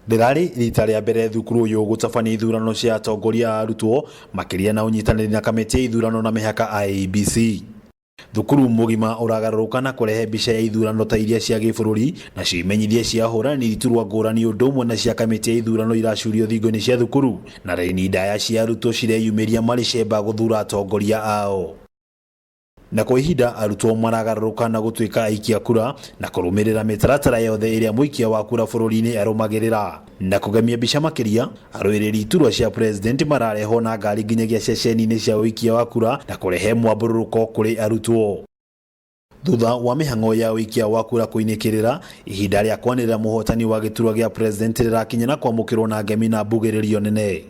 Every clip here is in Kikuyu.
Rĩrarĩ rita rĩa mbere thukuru ũyũ gũtabania ithurano cia atongoria a arutwo makĩria na ũnyitanĩri na kamĩtĩ ya ithurano na mĩhaka IEBC. Thukuru mũgima ũragarũrũka na kũrehe mbica ya ithurano ta iria cia gĩbũrũri nacio imenyithia cia ahũrani iturwa ngũrani ũndũ ũmwe na cia kamĩtĩ ya ithurano iracurio thingo-inĩ cia thukuru na raini ndaya cia arutwo cireyumĩria marĩ cemba gũthura atongoria ao. Na kwa ihinda arutwo maragarũrũka na gũtuĩka aikia kura na kũrũmĩrĩra mĩtaratara yothe ĩrĩa mũikia wa kura bũrũri-inĩ arũmagĩrĩra. Na kũgemia mbica makĩria, arũĩrĩri iturwa cia president mararehwo na ngari nginyagia ceceni-inĩ cia ũikia wa kura na kũrehe mwambũrũrũko kũrĩ arutwo. Thutha wa mĩhang'o ya ũikia wa kura kũinĩkĩrĩra, ihinda rĩa kwanĩrĩra mũhotani wa gĩturwa gĩa president rĩrakinya na kwamũkĩrwo na ngemi na mbugĩrĩrio nene.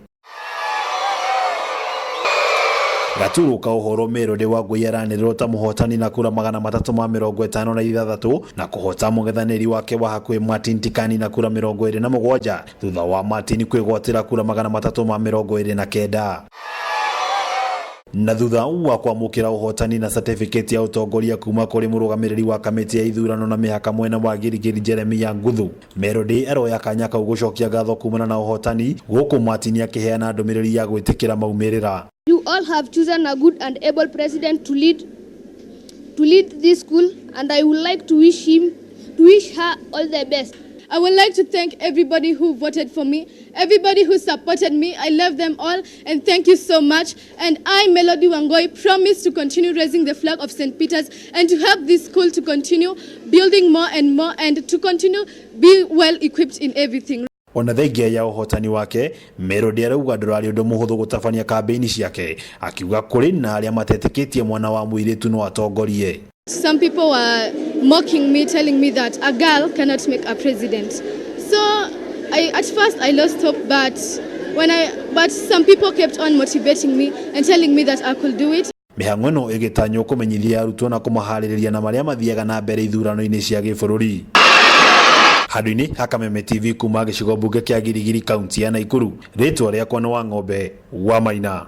Gaturu ka ũhoro Melody Wangui aranĩrĩrwo ta mũhotani na kura 356 na kũhota mũng'ethanĩri wake wa hakuhĩ Martin Tikani na kura 27 thutha wa Martin kwĩgwatĩra kura 329. Na thutha wa kwamũkĩra ũhotani na certificate ya ũtongoria kuma kũrĩ mũrũgamĩrĩri wa kamĩtĩ ya ithurano na mĩhaka mwena wa Gilgil Jeremiah Nguthu, Melody aroya kanya kau gũcokia ngatho kumana na ũhotani gũkũ Martin akĩheana ndũmĩrĩri ya gwĩtĩkĩra maumĩrĩra. You all have chosen a good and able president to lead this school, and I would like to wish her all the best. I would like to thank everybody who voted for me, everybody who supported me. I love them all, and thank you so much. And I, Melody Wangoi, promise to continue raising the flag of St. Peter's and to help this school to continue building more and more and to continue be well equipped in everything. Ona thengia ya ũhotani wake, Melody arauga ndũrarĩ ũndũ mũhũthũ gũtabania kambĩini ciake, akiuga kũrĩ na arĩa matetĩkĩtie mwana wa mũirĩtu no atongorie. Some people were mocking me, telling me that a girl cannot make a president. So at first I lost hope, but some people kept on motivating me and telling me that I could do it. Mĩhang'o ĩno ĩgĩtanywo kũmenyithia arutwo na kũmaharĩrĩria na marĩa mathiaga na mbere ithurano-inĩ cia gĩbũrũri. Handũ-inĩ ha Kameme TV kuma gĩcigo mbunge kĩa Girigiri, kaunti ya Naikuru, rĩtwa rĩakwa nĩ Wang'ombe wa Maina.